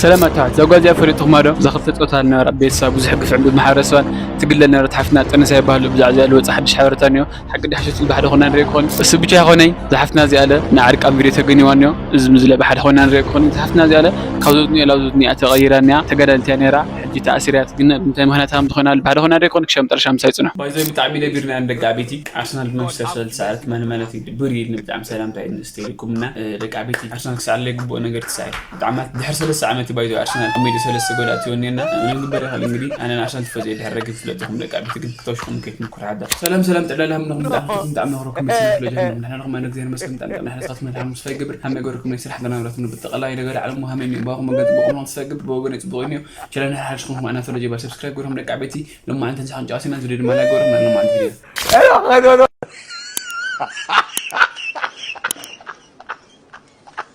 ሰላም ኣሕዋት፣ እዛ ጓል እዚኣ ፈሊጥኹማ ዶ? እዛ ክልተ ጾታ ዝነበራ ቤተሰባ ብዙሕ ግፍዕን ብማሕበረሰባን ትግለል ነበረት ሓፍትና ጥንሳ ይበሃሉ። ብዛዕባ እዚኣ ዝወጽእ ሓድሽ ሓበሬታ እኒኦ። ሓቂ ድሕሽት ዝበሓደ ኾና ንርኢ ክኾን እሱ ብቻ ኣይኮነይ። እዛ ሓፍትና እዚኣ ለ ንዓርቃን ቪድዮ ተገኒዋ እኒኦ። እዚ ምዝለ ብሓደ ኾና ንርኢ ክኾን። እዛ ሓፍትና እዚኣ ለ ካብ ዞትኒኦ ላብ ዞትኒኣ ተቐይራ እኒኣ። ተጋዳልት እያ ነይራ። ሕጂ ተኣሲራ እያ ትግነ። ብምንታይ ምኽንያት ከም ዝኾና ብሓደ ኾና ንርኢ ክኾን። ክሻብ መጨረሻ ምሳይ ጽንሑ። ባይዞይ ብጣዕሚ ደቢርና ደቂ ኣቤቲ። ኣርሰናል ብማንቸስተር ስለ ዝሰዓረት ማን ማለት እዩ ድብር ኢልኒ። ብጣዕሚ ሰላምታ እዩ ንስቴሪኩምና ደቂ ኣቤቲ። ኣርሰናል ክሰዓረለይ ግቡእ ነገር ትሰዓር። ብጣዕሚ ድሕሪ ሰለስተ ዓመት እዩ ባይዞ ኣርሰናል ኣብ ሜዳ ሰለስተ ጎል ኣትይወኒ እና ምንም ግበር ይኽእል። እንግዲህ ኣነ ንኣርሰናል ትፈዝየ ድሕሪ ረግብ ፍለጥኹም ደቂ ኣቤቲ ግን ክትወሽኩም ከይትምኩር ሓዳ። ሰላም ሰላም ጥዕና ልሃም ንኹም ብጣዕሚ ንኹም ብጣዕሚ ነኽረኩም መሲሉ ፍሎ ጀርም ንሕና ንኹም ኣነ እግዚኣብሔር መስገን ብጣዕሚ ጥዕና ሕነ ስኻትኩም መልሓም ምስ ፈይገብር ሃመ ገርኩም ናይ ስራሕ ተናግረትም ብጠቕላይ ነገር ዓለሙ ሃመ ኒ ባኹም መገድ ብቑም ምስ ፈይገብር ብወገን ጽቡቕ እዩ። ቻነል ሓድሽኩም ማዕና ፍሎ ጀባ ሰብስክራይብ ገርኩም ደቂ ኣቤቲ። ሎማ ኣንተን ሳሕን ጨዋሲና ዝደድ ማላ ገርኩም ሎማ ኣንተ ቪድዮ።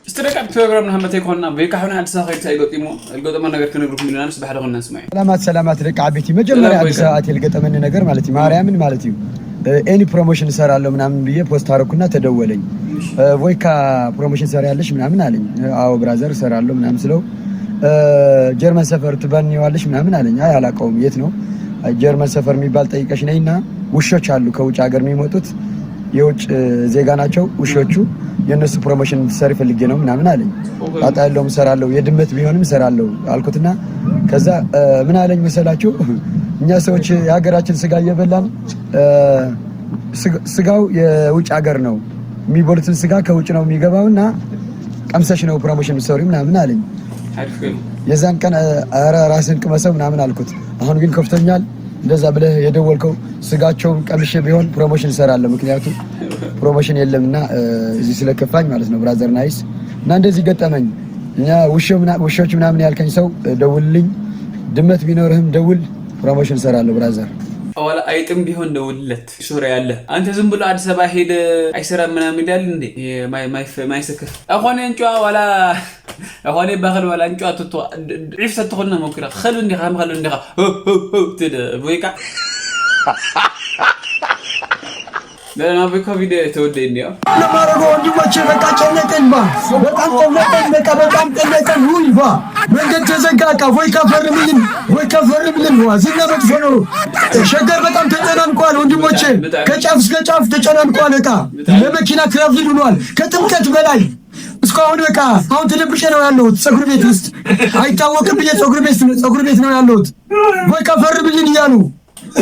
እስቲ ደቂ ፕሮግራም ንሃመተይ ኮንና በይካ ሆነ ኣዲስ ኣበባ ከይዱ ሳይገጢሙ ዝገጠመ ነገር ክነግርኩም ኢልና ንስ ብሓደ ኮንና ንስማዕ። ሰላማት ሰላማት ደቂ ዓበይቲ፣ መጀመርያ ሰላም ኣዲስ ኣበባ ኣትየ ዝገጠመኒ ነገር ማለት እዩ፣ ማርያምን ማለት እዩ። ኤኒ ፕሮሞሽን እሰራለሁ ምናምን ብዬ ፖስት አረኩና ተደወለኝ። እ፣ ቮይካ ፕሮሞሽን ሰሪያለሽ ምናምን አለኝ። አዎ ብራዘር እሰራለሁ ምናምን ስለው፣ እ፣ ጀርመን ሰፈር ትበንዋለሽ ምናምን አለኝ። አይ አላውቀውም፣ የት ነው? ጀርመን ሰፈር የሚባል ጠይቀሽ ነይና፣ ውሾች አሉ ከውጭ ሀገር የሚመጡት፣ የውጭ ዜጋ ናቸው ውሾቹ። የእነሱ ፕሮሞሽን እንድትሰሪ ፈልጌ ነው ምናምን አለኝ። ጣጣ የለውም፣ እሰራለሁ፣ የድመት ቢሆንም እሰራለሁ አልኩትና ከዛ፣ እ፣ ምን አለኝ መሰላችሁ? እኛ ሰዎች የሀገራችን ስጋ እየበላን፣ እ፣ ስግ-፣ ስጋው የውጭ ሀገር ነው፣ የሚበሉትን ስጋ ከውጭ ነው የሚገባውና ቀምሰሽ ነው ፕሮሞሽን የምትሰሪው ምናምን አለኝ። አሪፍ ግን የዛን ቀን፣ እ፣ ኧረ ራስን ቅመሰው ምናምን አልኩት። አሁን ግን ከፍቶኛል። እንደዛ ብለህ የደወልከው ስጋቸውን ቀምሼ ቢሆን ፕሮሞሽን እሰራለሁ። ምክንያቱም ፕሮሞሽን የለምና፣ እ፣ እዚህ ስለከፋኝ ማለት ነው ብራዘር ናይስ። እና እንደዚህ ገጠመኝ። እኛ ውሾ ምና-፣ ውሾች ምናምን ያልከኝ ሰው፣ እ፣ ደውልልኝ። ድመት ቢኖርህም ደውል፣ ፕሮሞሽን እሰራለሁ ብራዘር። ዋላ አይጥም ቢሆን ደውልለት። ሶሪ አለ። አንተ ዝም ብሎ አዲስ አበባ ሄደ አይሰራም ምናምን ይላል እንዴ? ማይ-፣ ማይ-፣ ማይሰክፍ። አኾነ እንጫ ዋላ፣ አኾነ ይባኸል ዋላ እንጫ ትቶ ዒፍ ሰትኾና ሞክራ። ኸሉ እንዲኻ፣ ኸሉ እንዲኻ። ሁ፣ ሁ፣ ሁ፣ ትደ፣ ቦይካ። ደህና ቦይካ ቪዲዮ የተወደ እንዲያ። ለማረገ ወንድሞቼ በቃ ጨነቀኝ ባ። በጣም ጨነቀኝ፣ በቃ በጣም ጨነቀኝ። ውይ ባ። መንገድ ተዘጋ። በቃ ቮይካ ፈርምልን፣ ቮይካ ፈርምልን። ዋ፣ ዝና መጥፎ ነው። ሸገር በጣም ተጨናንቋል ወንድሞቼ። ከጫፍ እስከ ጫፍ ተጨናንቋል። በቃ ለመኪና ክራፊድ ሆኗል። ከጥምቀት በላይ እስካሁን በቃ አሁን ተደብቄ ነው ያለሁት። ፀጉር ቤት ውስጥ አይታወቅም ብዬ ፀጉር ቤት፣ ፀጉር ቤት ነው ያለሁት። ቮይካ ፈርምልን እያሉ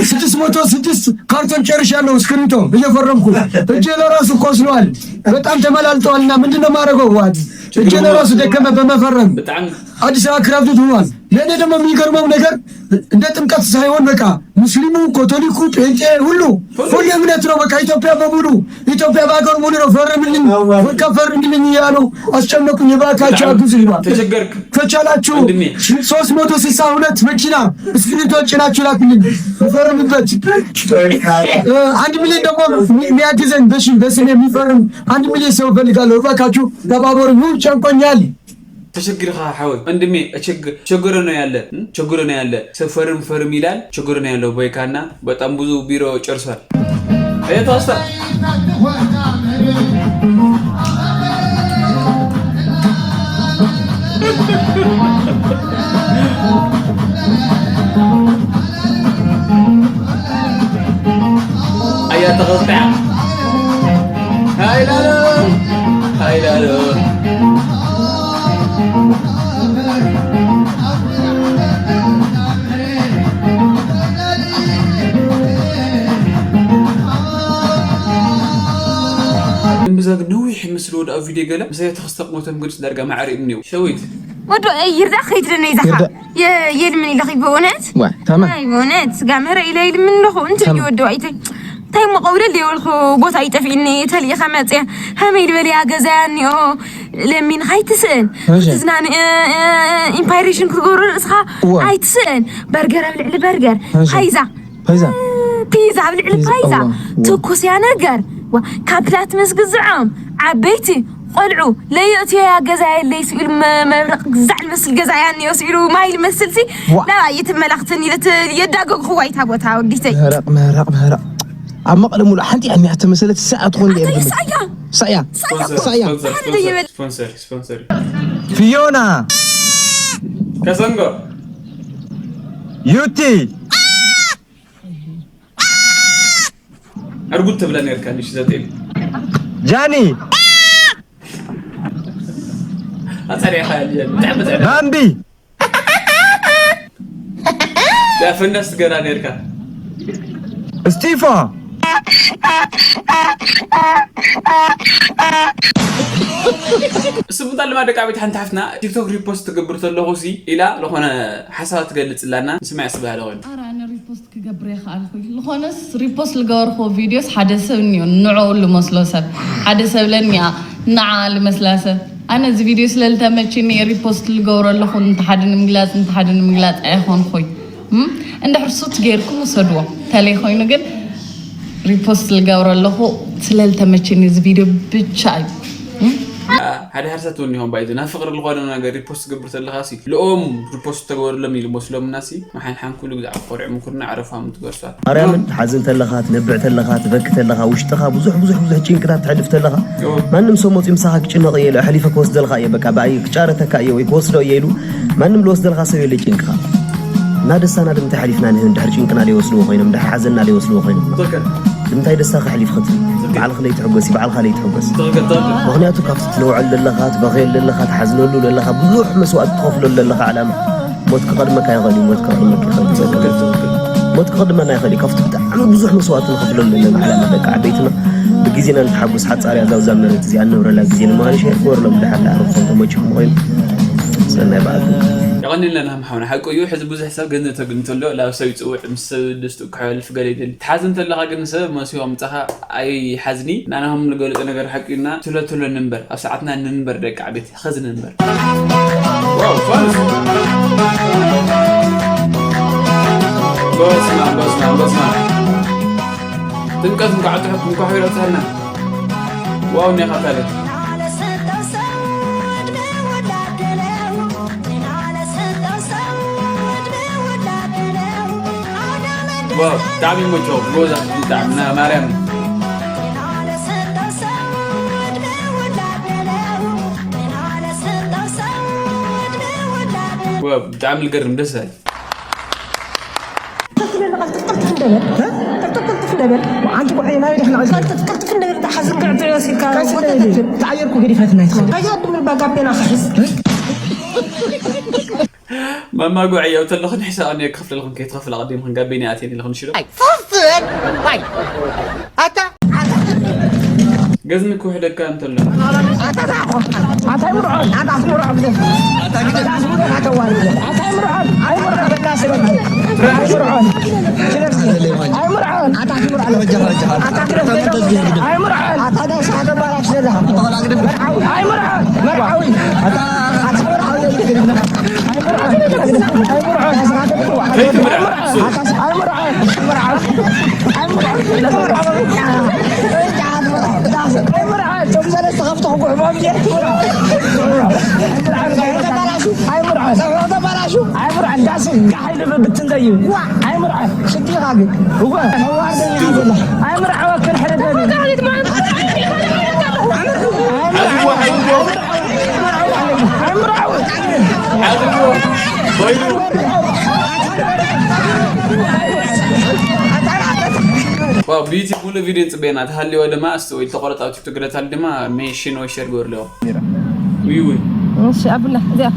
ስድስት መቶ ስድስት ካርቶን ጨርሻለሁ። እስክሪብቶ እየፈረምኩ እጄ ለራሱ ቆስሏል። በጣም ተመላልጠዋልና ምንድን ነው የማደርገው? ዋት እጄ ለራሱ ደከመ በመፈረም። በጣም አዲስ አበባ ክራፊድ ሆኗል። ለእኔ ደግሞ የሚገርመው ነገር እንደ ጥምቀት ሳይሆን በቃ ሙስሊሙ፣ ኮቶሊኩ፣ ጴንጤ ሁሉ፣ ሁሉ እምነት ነው። በቃ ኢትዮጵያ በሙሉ፣ ኢትዮጵያ በሀገር ሙሉ ነው። ፈርምልኝ፣ በቃ ፈርምልኝ እያሉ አስጨነቁኝ። እባካችሁ አግዙኝ። ተቸገርክ? ከቻላችሁ ወንድሜ። ሶስት መቶ ስልሳ ሁለት መኪና እስክሪብቶ ጭናችሁ ላኩልኝ። ፈርምበት። እ፣ አንድ ሚሊዮን ደግሞ የሚ-፣ የሚያግዘኝ በሺ-፣ በስሜ የሚፈርም አንድ ሚሊዮን ሰው እፈልጋለሁ። እባካችሁ ተባበሩኝ። ኑ፣ ጨንቆኛል። ተቸግርኻ ሓወይ፣ ወንድሜ፣ ችግ-፣ ችግር ነው ያለ፣ እ? ችግር ነው ያለ። ሰው ፈርም ፈርም ይላል። ችግር ነው ያለው ቦይካና በጣም ብዙ ቢሮ ጨርሷል። እየተወስተ ኣያ ተቐጥዓ። ሃይላሎ፣ ሃይላሎ። እምብዛ ግን ነዊሕ ይመስል ወደ ኣብ ቪድዮ ገለ፣ ምሳይ ተኸስተቕ ሞቶም ግድስ ዳርጋ ማዕረ እምኒው። ሸዊት። ወዶ፣ እ፣ ይርዳእ ከይትደነ ይዛኻ። ይርዳእ። የ-፣ የልምን ኢለኺ ብእውነት? ዋ፣ ታማ። ኣይ፣ ብእውነት፣ ስጋ ምህረ ኢለ ይልምን ኣለኹ። እንታይ ታማ። ይወደው ኣይተ-፣ እንታይ እሞ ቀውለል የበልኩ ቦታ ይጠፍእኒ፣ ተልኢኻ መጽያ። ሃመይ ልበልያ ገዛ እኒኦ፣ ለሚንኻ ኣይትስእን። እሺ። ትዝናነ፣ እ፣ እ፣ ኢምፓይሬሽን ክትገብሮ ርእስኻ ዋ። ኣይትስእን። በርገር ኣብ ልዕሊ በርገር። እሺ። ሓይዛ። ፓይዛ። ፒዛ ኣብ ልዕሊ ፒዛ፣ ፓይዛ። ኣዋ፣ ዋ። ትኩስ እያ ነገር። ዋ፣ ካብ ፕላት ምስ ግዝዖም፣ ዓበይቲ፣ ቆልዑ፣ ለየእትዮ እያ ገዛ የለይ ስኢሉ መ-፣ መብረቕ ግዛዕ ልመስል ገዛ እያ እኒኦ ስኢሉ ማይ ልመስል ሲ፣ ዋ። ናብኣ እየትመላኽትን ኢለት የዳገግኹዋ እታ ቦታ ወዲተይ። ምህረቕ፣ ምህረቕ፣ ምህረቕ። ኣብ መቐለ ሙሉእ ሓንቲ እያ እኒኣ ተመሰለት፣ ሳኣ ትኾን ኣታ ድያ ይግምት? ሳያ። ሳያ። ሳያ። ሳያ። ስፖንሰር፣ ሓደ ይበል። ስፖንሰር፣ ስፖንሰር። ፊዮና። ከሰንጎ ዩቲ ዕርጉድ ትብለ ነርካ ንሽ ዘጤል ጃኒ ኣጸሪኻ ብጣዕሚ ጸሪኻ ባምቢ ፈነስ ትገራ ነርካ ስቲፎ ስቡታ ድማ ደቂ ቤት ሓንቲ ሓፍትና ቲክቶክ ሪፖስት ትገብር ተለኹ ሲ ኢላ ዝኾነ ሓሳባት ትገልጽ ላና ንስማዕ ስብሃለ ኮይኑ ኣራ ኣነ ሪፖስት ክገብር የኽኣልኩ ዝኾነስ ሪፖስት ዝገበርክዎ ቪድዮስ ሓደ ሰብ እኒኦ ንዕኡ ልመስሎ ሰብ ሓደ ሰብ ለኒኣ ንዓ ልመስላ ሰብ ኣነ እዚ ቪድዮ ስለ ልተመችኒ እየ ሪፖስት ልገብሮ ኣለኹ እንተ ሓደ ንምግላፅ እንተ ሓደ ንምግላፅ ኣይኾንኩይ እም? እንድሕር ሱት ጌርኩም ውሰድዎ ተለይ ኮይኑ ግን ሪፖስት ልገብሮ ኣለኹ ስለ ልተመችኒ እዚ ቪድዮ ብቻ እዩ እም? ሓደ ሓርሳት እውን ይሆን ባይዘ ናብ ፍቅሪ ልኾነ ነገር ሪፖስት ትገብር ተለኻ ሲ ልኦም ሪፖስት ተገበረሎም ኢሉ መስሎም እና ሲ መሓን ሓንኩሉ ብዛዕባ ኮርዕ ምኩርና ዕረፋም ትገርሷት ማርያምን ትሓዝን ተለኻ ትነብዕ ተለኻ ትበኪ ተለኻ ውሽጥኻ ብዙሕ ብዙሕ ብዙሕ ጭንቅታት ትሕልፍ ተለኻ ማንም ሰብ መፂኡ ምሳኻ ክጭነቕ እየ ኢሉ ኣሕሊፈ ክወስደልካ እየ በቃ ብኣይ ክጫረተካ እየ ወይ ክወስዶ እየ ኢሉ ማንም ልወስደልካ ሰብ የለ ጭንቅኻ እና ደስታና ንምንታይ ሓሊፍና ንህብ እንድሕር ጭንቅና ለይወስድዎ ኮይኖም እንድሕር ሓዘንና ለይወስድዎ ኮይኖም ንምንታይ ደስታኻ ኣሕሊፍኻ ትህብ ባዕልኻ ለይትሕጎስ ባዕልኻ ለይትሕጎስ ምኽንያቱ ካብቲ ትነውዐሉ ዘለኻ ትበኽየሉ ዘለኻ ትሓዝነሉ ዘለኻ ብዙሕ መስዋእቲ ትኸፍለሉ ዘለኻ ዓላማ ሞት ክቐድመካ ይኽእል እዩ ሞት ክቐድመካ ይኽእል እዩ ሞት ክቐድመና ይኽእል እዩ ካብቲ ብጣዕሚ ብዙሕ መስዋእቲ ንኸፍለሉ ዘለና ዓላማ ደቂ ዓበይትና ብግዜና ንተሓጎስ ሓፃር እያ ዛብዛ መሬት እዚኣ ንነብረላ ግዜ ንመሃንሸ ወርሎም ድሓር ዳኣ ርኾም ተመችኹም ኮይኑ ሰናይ በዓል የቐኒልና ንሃም ሓውና ሓቂ እዩ ሕዚ ብዙሕ ሰብ ገንዘብ ተግንተሎ ላብ ሰብ ይፅውዕ ምስ ሰብ ደስትኡ ክሕልፍ ገለ ይደሊ ትሓዝን ተለኻ ግን ሰብ መሲዋ ምፃኻ ኣይሓዝኒ ናናሆም ንገለፁ ነገር ሓቂ እዩና ትሎ ትሎ ንንበር ኣብ ሰዓትና ንንበር ደቂ ዓቤት ኸዚ ንንበር ዋው ፋንስ በስመ ኣብ በስመ ኣብ በስመ ኣብ ጥምቀት እንኳዕ ኣጥሐኩም እንኳዕ ይረብፀሐልና ዋው እኒኻ ካልእ ዋው ብጣዕሚ ይመቸዎ ጎዛ ብጣዕሚ ማርያም ዋው ብጣዕሚ ልገርም ደስ በል ቅልጥፍ እንደበል ቅልጥፍ ቅልጥፍ እንደበል ኣንቲ ቆይ ናይ ደሕና ቅልጥፍ ቅልጥፍ እንደበል እንዳ ሓዝን ክዕጥዮ ሲልካ ተዓየርኩ ገዲፈትና ይትኸ ኣያ ድምር ባጋቤና ክሕዝ ማማ ጉዕ ያው ተለኹ ንሕሳብ ኣነ ክፍለልኩም ከይትኸፍል ኣቐዲምክን ጋቤና ኣትየን ኢልኹን ሽዶ ፈፍን ዋይ ኣታ ገዝሚ ክውሕደካ እንተሎ ብዩቲብ ሙሉ ቪድዮ ንፅበየና ተሃልዋ ድማ ኣስተውዒል ተቆረፃ ቲክቶክ ግደታል ድማ ሜንሽን ወይ ሸር ግበርለዎ ዊዊ እሺ ኣቡላ እዚኣ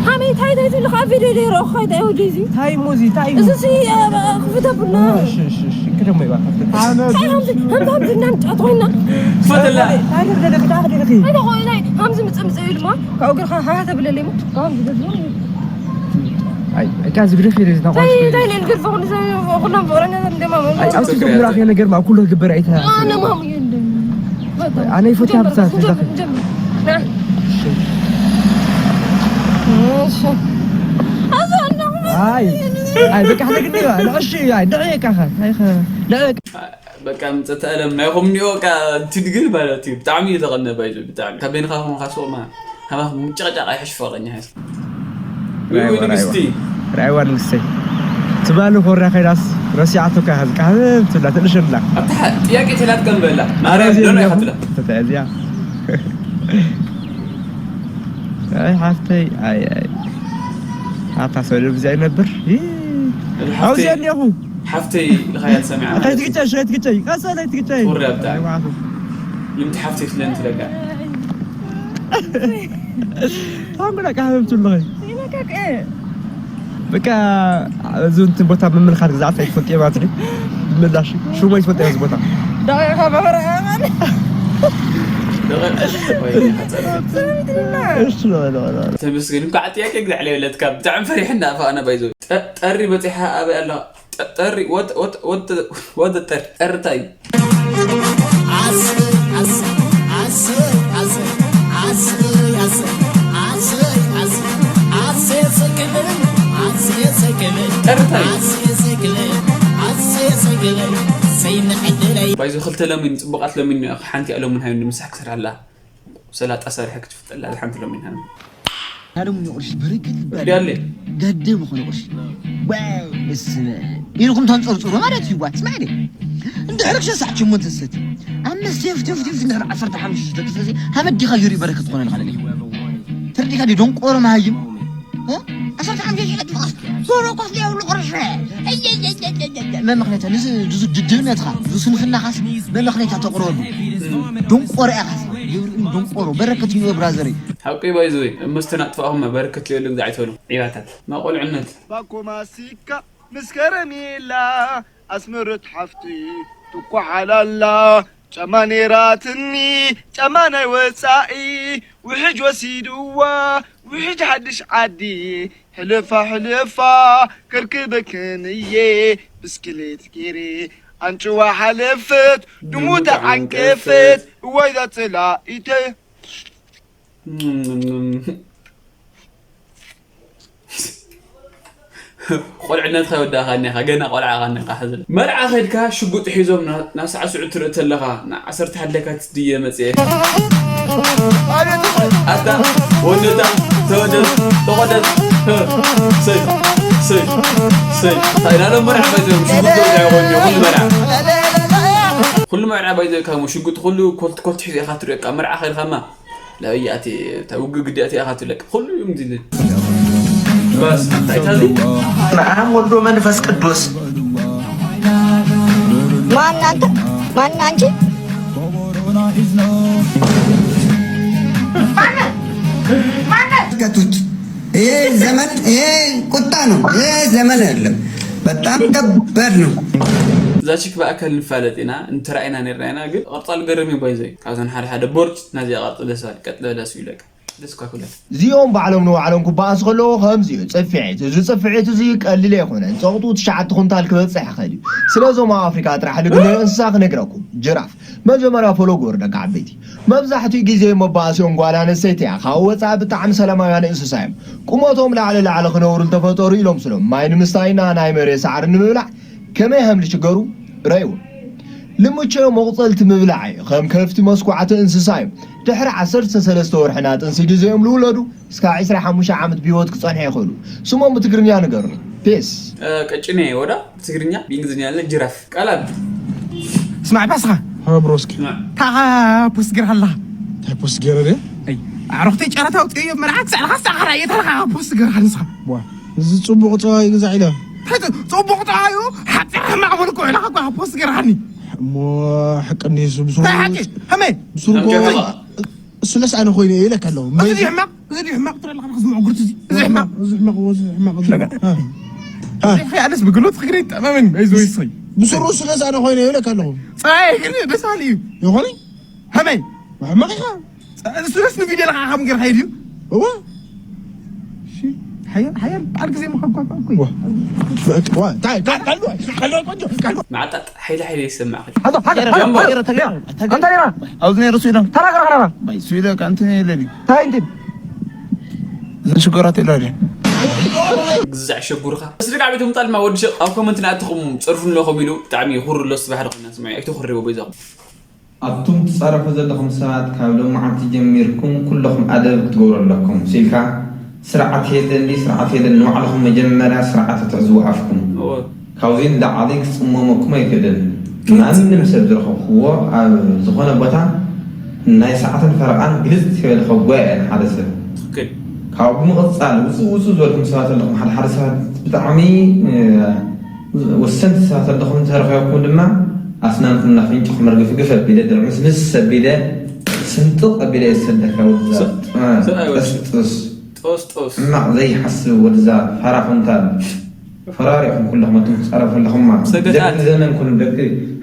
ሃመይ ታይ ታይ ትብልካ ኣብ ቪድዮ ደይረእኹ ታይ ታይ ወዲ እዚ ታይ ሞ እዚ ታይ እዚ ሲ ክፍት ኣቡላ እሺ እሺ እሺ ክደሞ ይባካ ታይ ሃምዚ ሃምዚ ሃምዚ እናንጫት ኮይና ፈተላ ኣይተኾነ ናይ ሃምዚ ምፅምፅ እዩ ድማ ካብ እግርካ ሃ ተብለለይ ሞ ካብ ሃምዚ ኣይ እካ ዝግደፍ ይረ ዝናቋ እንታይ እንታይ ልግርፎ ኩሎም ፍቅረኛታት እንደማ ኣይ ኣብ ቲክቶክ ምራፍ ነገር ማ ኩሉ ዝግበር ኣይተ ኣነ ማሙ የለን ኣነ ይፈትያ ብዛት ኣይ ኣይ በቃ ሓደ ግዲ ንዕሽ ኣይ ንዕ የካኸ ኣይ ንዕ በቃ ምጸተ ኣለም ናይኹም ኒኦ ቃ እንትድግል ማለት እዩ ብጣዕሚ እዩ ተቐነ ባይዞ ብጣዕሚ ካብ በይንኻ ኹም ካስቆማ ከማኹም ምጭቕጫቕ ኣይሕሽ ፈቐኛ ሀስ ንግስቲ ራይዋ ንግስተይ ትባል ኮራ ከይዳስ ረሲዓቶ ካ ቃህብ ትብላ ትንሽላ ኣብታ ጥያቄ ተላት ቀንበላ ማርያም ደሎ ይሓትላ ተዚያ ኣይ ሓፍተይ ኣይ ኣይ ኣታ ሰለብ እዚኣ ይነብር። ይህ፣ ኣብዚ ሓፍተይ፣ ኣለኹ። ሓፍተይ ኢልካያ ትሰሚዓ ማለት እዩ። ከይትግጨሽ፣ ከይትግጨይ። ቀስ በል፣ ኣይትግጨይ። ቁሪ ኣብታ። ይባዕኹ። ልምቲ ሓፍተይ ክለን ትለጋ። ታንጉላ ቃህበም ትለኸ። ይነካክ። በቃ፣ እዚ እንትን ቦታ ምምልኻት ግዛት ኣይትፈልጥ እየ ማለት እዩ። ምላሽ፣ ሽሙ ኣይትፈልጥ እየ እዚ ቦታ። ደቂቃ መብርሂ ኣማን። ደቂቃ፣ ወይ፣ ሓፀር። ሰላም ይትልና። እሺ፣ ሎ፣ ሎ፣ ሎ። ተመስገን። እንኳዕ ጥያቄ ግዛዕ ለየለትካ። ብጣዕሚ ፈሪሕና ኣፋ ኣነ ባይዞ። ጠ-፣ ጠሪ በፂሓ ኣበይ ኣለኻ? ጠ-፣ ጠሪ፣ ወት-፣ ወት-፣ ወት-፣ ወት-፣ ጠሪ። ጠሪ እንታይ እዩ? ኣስ-፣ ኣስ-፣ ኣስ-፣ ኣስ-፣ ኣስ-፣ ኣስ-፣ ኣስ-፣ ኣስ-፣ ኣስ-፣ ኣስ-፣ ሰክብል፣ ኣስ-፣ ሰክብል፣ ጠሪ እንታይ እዩ? ኣስ-፣ ሰክብል፣ ኣስ-፣ ሰክብል፣ ሰይኒ ዕድለይ። ባይዞ ክልተ ለሚን፣ ፅቡቓት ለሚን፣ ሓንቲ እያ ለሚን ሃይኒ ምሳሕ ክሰርሓላ። ሰላጣ ሰሪሐ ክትፍጠላ ዝሓንቲ ሎሚ ኢና። ናሎም ንቑርሽ በረከት ይባል። ዳለ። ጋደ ምኾነ ቁርሽ። ዋው፣ እስመ። ኢልኩም ተንጸርጽሩ ማለት እዩ፣ ዋ። ስማዕ ደ። እንድሕር ክሸሳዕ ችሞ ተሰት። ኣብ መስተ ፍትፍ ፍትፍ እንድሕር ዓሰርተ ሓሙሽተ ተሰት። ሃመት ዲኻ ዩሪ በረከት ዝኾነ ንኻለለ። ተርዲኻ ዲ ደንቆሮ መሃይም። እ? ዓሰርተ ሓሙሽተ ሺሕ ጥፋስ። ዞሮ ኮስ ሊያው ልቑርሽ። እየየየየየ። መመኽነታ፣ ንዚ፣ ንዚ ድድብነትኻ፣ ንዚ ስንፍናኻስ መመኽነታ ተቕርበሉ። ደንቆሮ ኢኻስ። ደንቆሮ። በረከት እዩ ብራዘረይ። ሓቂ ባይ ዘ ወይ፣ እሞ ዝተናጥፋኹም በረከት ሊበሉ ግዛዕ ይትበሉ። ዒባታት። መቆልዕነት። ባኮ ማሲካ ምስ ከረሜላ ኣስመረት ሓፍቲ ትኳሓላላ። ጫማ ኔራትኒ ጫማ ናይ ወጻኢ ውሕጅ ወሲድዋ ውሕጅ ሓድሽ ዓዲ ሕልፋ ሕልፋ ከርክበክን እየ ብስክሌት ገይረ ኣንጭዋ ሓለፈት ድሙ ተዓንቀፈት እዋይ ዛጸላኢተ ቆልዕነትካ ይወዳእካ እኒኻ፣ ገና ቆልዓ ኢኻ እኒኻ። ሕዚ መርዓ ከድካ ሽጉጥ ሒዞም ና-፣ ናሳዕስዑ ትርኢ ተለኻ፣ ንዓሰርተ ሓደ ለካቲት ድየ መጽየ? ኣታ ወደታ ተወደት ተቆደት። ሰይ፣ ሰይ፣ ሰይ። እንታይ ኢላሎም መርዓ ባይዘ ሽጉጥ ዘውዳ ይኾን እዩ፣ ኩሉ መርዓ። ኩሉ መርዓ ባይዘ ካብ ሽጉጥ ኩሉ ኮልት ኮልት ሒዙ ኢኻ ትርኢ፣ በቃ መርዓ ከድካማ ለእያቲ ተውግ ግዲያቲ ኢኻ ትለቅ። ኩሉ እዮም ዝብል። በስ፣ እንታይ ታሉ? በስመ ኣብ ወልድ ወመንፈስ ቅዱስ። ማን አንተ? ማን አንቺ? ከቱት። ይሄ ዘመን፣ ይሄ ቁጣ ነው። ይሄ ዘመን አይደለም። በጣም ከባድ ነው። እዛ ቺክ ብኣካል ንፋለጥ ኢና፣ እንተራእይና ነርና ኢና፣ ግን ቅርጻ ልገርም እዩ ባይዘይ። ካብዘን ሓደ ሓደ ቦርጭ ናዚኣ ቅርጺ ደስ በሃል፣ ቀጥ በለ እሱ ይለቅ። ደስ እኳ ክብለካ። እዚኦም ባዕሎም ንባዕሎም ክበኣሱ ከለዉ ከምዚ እዩ፣ ጽፍዒት። እዚ ጽፍዒት እዚ ቀሊል ኣይኮነን። ጸቕጡ ትሽዓተ ኩንታል ክበጽሕ ይኽእል እዩ። ስለዞም ኣብ ኣፍሪካ ጥራሕ ልግነ እንስሳ ክነግረኩም። ጅራፍ። መጀመርያ ፎሎ ግበሩ ደቂ ዓበይቲ። መብዛሕትኡ ግዜ መባእሲኦም ጓል ኣንስተይቲ እያ። ካብ ወፃኢ ብጣዕሚ ሰላማውያን እንስሳ እዮም። ቁመቶም ላዕሊ ላዕሊ ክነብሩ ዝተፈጠሩ ኢሎም ስሎም። ማይ ንምስታይና ናይ መሬት ሳዕሪ ንምብላዕ ከመይ ከም ዝሽገሩ ረእይዎ። ልምቸዮ መቑጸልቲ ምብላዕ እዩ። ከም ከፍቲ መስኳዕቲ እንስሳ እዩ። ድሕሪ ዓሰርተ ሰለስተ ወርሒ ናይ ጥንሲ ግዜኦም ዝውለዱ እስካብ ዕስራ ሓሙሽተ ዓመት ብህይወት ክጸንሑ ይኽእሉ። ስሞም ብትግርኛ ንገሩኒ። ፔስ። እ፣ ቀጭኔ ወዳ ብትግርኛ፣ ብእንግሊዝኛ ያለ ጅራፍ። ቃላት። ስማዕ ባስኻ። ሀ፣ ብሮ፣ እስኪ። ስማዕ። ታኻ ፖስት ገርካ ኣለኻ። እንታይ ፖስት ገረ ድየ? ኣይ፣ ኣዕሩኽተይ ጨረታ ኣውፅኦ እዮም፣ መርዓ ክሳዕ ለኻ ሳዕኻራ እየ፣ ታኻ ፖስት ገርካ ንስኻ። ዋ፣ እዚ ፅቡቕ ፀባይ ግዛዕ ኢለ። እንታይ ፅ-፣ ፅቡቕ ፀባዩ ሓፂር ሕማቕ በልኩ፣ ኢልኻ እኳ ፖስት ገርካኒ። እሞ ሓቂ እንዲሱ ብስሩ እንታይ ሓቂ? ከመይ? ብስሩ ከም ከመይ? ጀበና። እሱለስ ኣነ ኮይነ እየ ኢለካ ኣለኹ። እዚ ድዩ ሕማቕ? እዚ ድዩ ሕማቕ ትረለኻ? እዚ ምዕጉርቲ እዚ? እዚ ሕማቕ? እዚ ሕማቕ፣ እዚ ሕማቕ፣ እዚ ሽለጋ። ሕማቕ። ሃ። ሃ። እዚ ኣነስ ብግሎት ክግረ ይጠመምን፣ እዚ ወይ ስይ። ብስሩ እሱለስ ኣነ ኮይነ እየ ኢለካ ኣለኹ። ጸባይ ግን ደስ በሃሊ እዩ። ይኾነ? ከመይ? ሕማቕ ኢኻ። እሱለስ ንቪድዮ ለኻ ከም ገርካ እዩ ድዩ? እወ። እሺ። ሓያል፣ ሓያል በዓል ግዜ ምዃን እኳ እኮ እዩ። ዋ። ዋ፣ ታይ፣ ታይ፣ ቀልዱ፣ ቀልዱ፣ ቆንጆ፣ ቀልዱ። ማዕጣጥ ሓይሊ ሓይሊ ይሰማዕ። ኣቶ፣ ሓደ፣ ሓደ፣ ጀምቦ። ሓደ፣ ተገ-፣ ተገ-፣ ኣንተ ኔራ። ኣብዚ ኔሩ ስዊዳ። ተናገር፣ ሓራራ። ባይ፣ ስዊዳ፣ ከ ኣንተ ኔ ለቢ። ታይ፣ እንትን። እዘን ሽኮራት የለ ድየ? ግዛዕ ሸጉርኻ። ስድሪ ዓበይቶም ጣልማ ወዲ ሸቕ ኣብ ኮመንት ንኣትኹም ጸርፉ ኣለኹም ኢሉ ብጣዕሚ ይኹር ኣሎ። ጽባሕ ደኾና ስማዒ ኣይትኹርዎ በይዛኹም። ኣቱም ትጻረፉ ዘለኹም ሰባት፣ ካብ ሎማዓንቲ ጀሚርኩም ኩለኹም ኣደብ ክትገብሩ ኣለኩም። ሲልካ ስርዓት የለን ድዩ? ስርዓት የለን። ንባዕልኹም መጀመርያ ስርዓት ትሕዝዎ ኣፍኩም። እወ። ካብዚ ንላዕሊ ክጽመመኩም ኣይክእልን። ማንም ሰብ ዝረኸብክዎ ኣብ ዝኾነ ቦታ ናይ ሰዓትን ፈረቓን ግልጽ ዝበለ ከጓየ እየ ንሓደ ሰብ። ትክክል። ካብኡ ብምቕጻል ውጽእ ውጽእ ዝበልኩም ሰባት ኣለኹም፣ ሓደ ሓደ ሰባት ብጣዕሚ ወሰንቲ ሰባት ኣለኹም፣ እንተረኺብኩም ድማ ኣስናንኩም እናፈንጨኹም ርግፍግፍ ኣቢለ ድርምስምስ ኣቢለ ስንጥቕ ኣቢለ እየ ዝሰደካ። ወድዛ ሰብኣይ ወዲ ጠስጥስ ጦስጦስ ሕማቕ ዘይሓስብ ወድዛ ፋራ ኩንታል ፈራሪኹም ኩለኹም ኣቱም ትጻረፉ ኣለኹማ። ሰገታት። ደቂ ዘመን ኩኑ ደቂ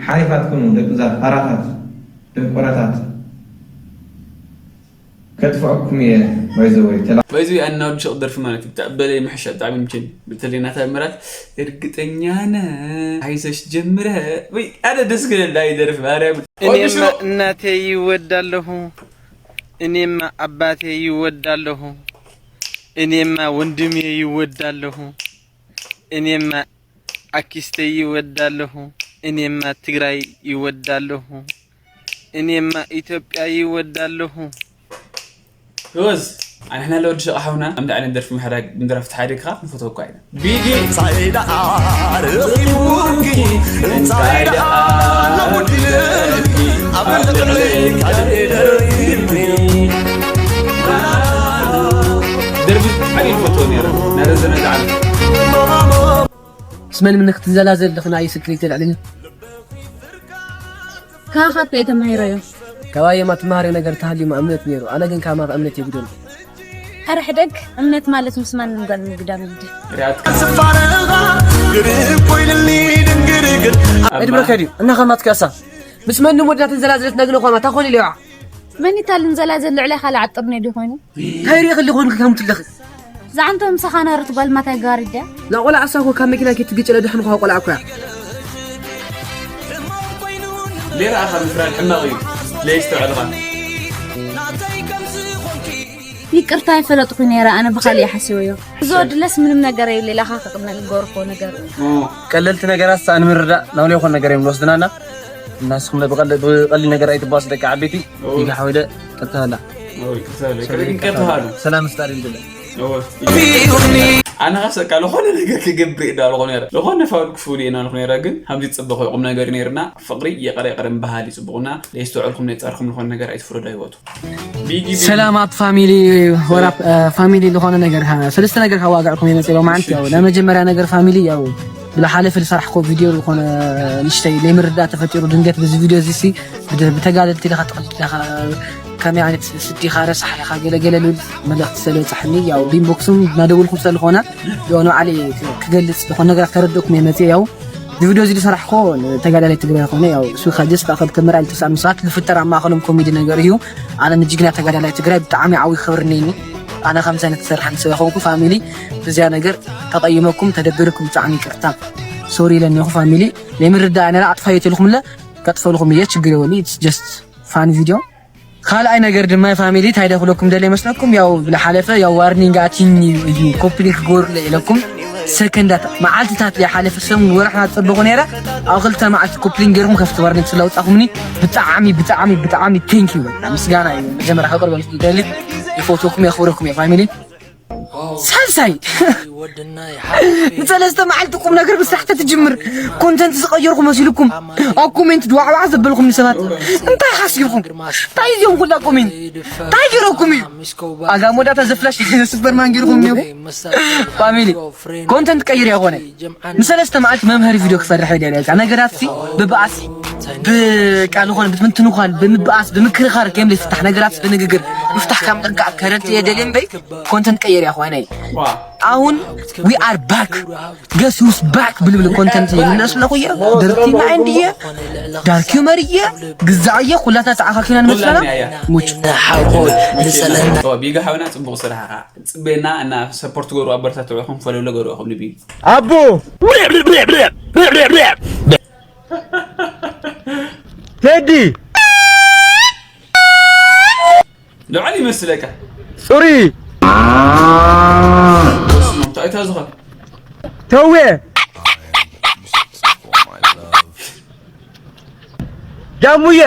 ሓሪፋት ኩኑ ደቂ ዛ ፋራታት ደንቆራታት። ከጥፍኣኩም እየ። ባይዘወይ ተላ ባይዚ ኣናወድሸቕ ደርፊ ማለት እዩ። ብጣዕሚ በለይ ምሕሻ ብጣዕሚ ምችን ብተለይ ናታ ምራት እርግጠኛ ነ ኣይዘሽ ጀምረ ወይ ኣነ ደስ ክለላ ይደርፊ ማርያም እኔማ እናቴ ይወዳለሁ። እኔማ አባቴ ይወዳለሁ። እኔማ ወንድሜ ይወዳለሁ። እኔማ አኪስቴ ይወዳለሁ። እኔማ ትግራይ ይወዳለሁ። እኔማ ኢትዮጵያ ይወዳለሁ። ሮዝ ኣንሕና ለወዲ ሸቕ ሓውና ከምዚ ዓይነት ደርፊ ምሕራግ ምድራፍ ተሓዲግካ ክንፈትወኳ ኢና። ቢጊ እንታይ ደኣ ረኺብኪ እንታይ ደኣ ለወዲለኪ ኣብ ልዕለይ ካልእ ደሪብኪ ደርፊ ብጣዕሚ ይፈትዎ ነይረ ናይ ረዘነ ዛዕባ ስመን ምንክ ትዘላዘል ኣለኽን ኣይ ስክሪት ልዕልኒ ካኻት ከየተማሂረዮ ከባየማ ትማሃሪ ነገር ተሃልዩማ እምነት ነይሩ ኣነ ግን ካማት እምነት የጉደሉ ሕደ ሕደግ እምነት ማለት ምስማን ንጓል ምግዳም ግዲ ሪኣት ስፋረኻ ግርም ኮይልኒ ድንግርግር እድብረከ ድዩ እና ከማት ከሳ ምስ መንም ወዳትን ዘላዘለት ነግነ ኳማ ታኾን ኢለዋ መኒታ ልንዘላ ዘልዕለ ካልእ ዓጥርኒ ዲ ኮይኑ እንታይ ሪእኽሊ ኾንክ ከምትለኺ ዝዓንቶ ምሳኻ ነርት ጓል ማታይ ጋር ድያ ላቆላ ኣሳኮ ካብ መኪና ኬትግጭለ ድሕን ኳ ቆልዓ ኮያ ሌላ ኣኻ ምፍራድ ሕማቕ እዩ ለይስተውዕልኻ ይቅርታ ይፈለጥኩ ነይረ ኣነ ብኻሊእ ሓሲበዮ እዚ ወድለስ ምንም ነገር የብለ ኢላኻ ክቅነል ገርኮ ነገር እዩ ቀለልቲ ነገራት ሳን ምርዳእ ናብ ዘይኮን ነገር እዮም ዝወስድናና እናስኩም ብቀሊ ነገር ኣይትባሱ ደቂ ዓበይቲ ይግሓወደ ቀጥታ በላ ይቅርታ በሃሉ ሰላም ስጣር ይምድለ ኣነ ካሰካ ለኾነ ነገር ክገብእ ዳ ለኾነ ነረ ለኾነ ፋውል ክፍሉ ኢና ለኾነ ነረ ግን ከምዚ ፅበ ኮይኑ ቁም ነገር ነርና ፍቅሪ የቀረ የቀረ ምባሃል ይፅቡቁና ለይስተውዕልኩም ነፃርኩም ለኾነ ነገር ኣይትፍረዱ ኣይወቱ ሰላማት ፋሚሊ ወራፕ ፋሚሊ ዝኾነ ነገር ሰለስተ ነገር ካዋጋዕኩም የመፅእ ሎማዓንቲ ያው ናይ መጀመርያ ነገር ፋሚሊ ያው ብዝሓለፈ ዝሰራሕኮ ቪድዮ ዝኾነ ንሽተይ ለይምርዳእ ተፈጢሩ ድንገት ብዚ ቪድዮ እዚ ሲ ብተጋደልቲ ኢኻ ተቐሊድካ ከመይ ዓይነት ስዲ ኢኻ ረሳሕ ኢኻ ገለገለ ልብል መልእኽቲ ስለበፃሕኒ ያው ብኢንቦክስም እናደወልኩም ስለዝኾነ ያው ንባዕለይ ክገልፅ ዝኾነ ነገራት ከረድእኩም እየ መፅእ ያው እዚ ቪድዮ እዚ ዝሰራሕኮ ተጋዳላይ ትግራይ ዝኾነ ያው እሱ ከጀስ ካብ ክልተ መርዓ ዝተሳእኑ ሰባት ዝፍጠር ኣብ ማእኸሎም ኮሜዲ ነገር እዩ ኣነ ንጅግና ተጋዳላይ ትግራይ ብጣዕሚ ዓብዪ ክብሪ እኒኒ ኣነ ከምዚ ዓይነት ዝሰርሕ ሰብ ይኾንኩ ፋሚሊ ብዚያ ነገር ተቐይመኩም ተደብርኩም ብጣዕሚ ይቅርታ ሶሪ ኢለኒ ኢኹ ፋሚሊ ለይምርዳእ ነራ ኣጥፋዮ ተልኩምለ ከጥፈልኹም እየ ችግር የብሉ it's just fun video ካልኣይ ነገር ድማ ፋሚሊ እንታይ ደኽለኩም ደለ ይመስለኩም ያው ዝሓለፈ ያው ዋርኒንግ ኣቲኒ እዩ ኮፕሊንክ ክገብሩለ ኢለኩም ሰከንዳት መዓልትታት ዝሓለፈ ሰሙን ወርሕና ዝፀበኹ ነይረ ኣብ ክልተ መዓልቲ ኮፕሊንክ ገይርኩም ከፍቲ ዋርኒንግ ስለውፃኹምኒ ብጣዕሚ ብጣዕሚ ብጣዕሚ ቴንክ ዩ ምስጋና እዩ መጀመርያ ከቅርበልኩም ደሊ ይፈትወኩም የኽብረኩም እየ ፋሚሊ ሳልሳይ ንሰለስተ መዓልቲ ቁም ነገር ብስራሕ ተትጅምር ኮንተንት ዝቀየርኩ መሲልኩም ኣብ ኮሜንት ድዋዕዋዕ ዘበልኩም ንሰባት እንታይ ሓሲብኩም እንታይ እዚኦም ኩላ ኮሜንት እንታይ ገይረኩም እዩ ኣጋሞዳታ ዘፍላሽ ሱፐርማን ገይርኩም እኒኹ ፋሚሊ ኮንተንት ቀይር ያኾነ ንሰለስተ መዓልቲ መምሃሪ ቪድዮ ክሰርሕ እየ ደልያ እዛ ነገራት ሲ ብበኣስ ብቃል ዝኾነ ብምትንኳል ብምበኣስ ብምክርኻር ጌም ዘይፍታሕ ነገራት ብንግግር ምፍታሕ ካብ ምጥንቃዕ ከረድእ እየ ደልየ እምበይ ኮንተንት ቀይር ያኾነ ኣሁን we are back guess who's back ብልብል ኮንተንት ይምለስ ኣለኹ እየ ደርቲና እንድየ ዳርክ ዩመር እየ ግዛዕ እየ ኩላትና ተዓኻኪና ንመስለና ሙች ቢጋ ሓውና ፅቡቅ ስራሕኻ ፅበየና እና ሰፖርት ገሩ ኣበረታትዑኹም ፈለሎ ገሩ ኢኹም ንቢ ኣቦ ቴዲ ልዕል ይመስለካ ፅሩይ ታይታ ዝኾን ተዌ ጃሙየ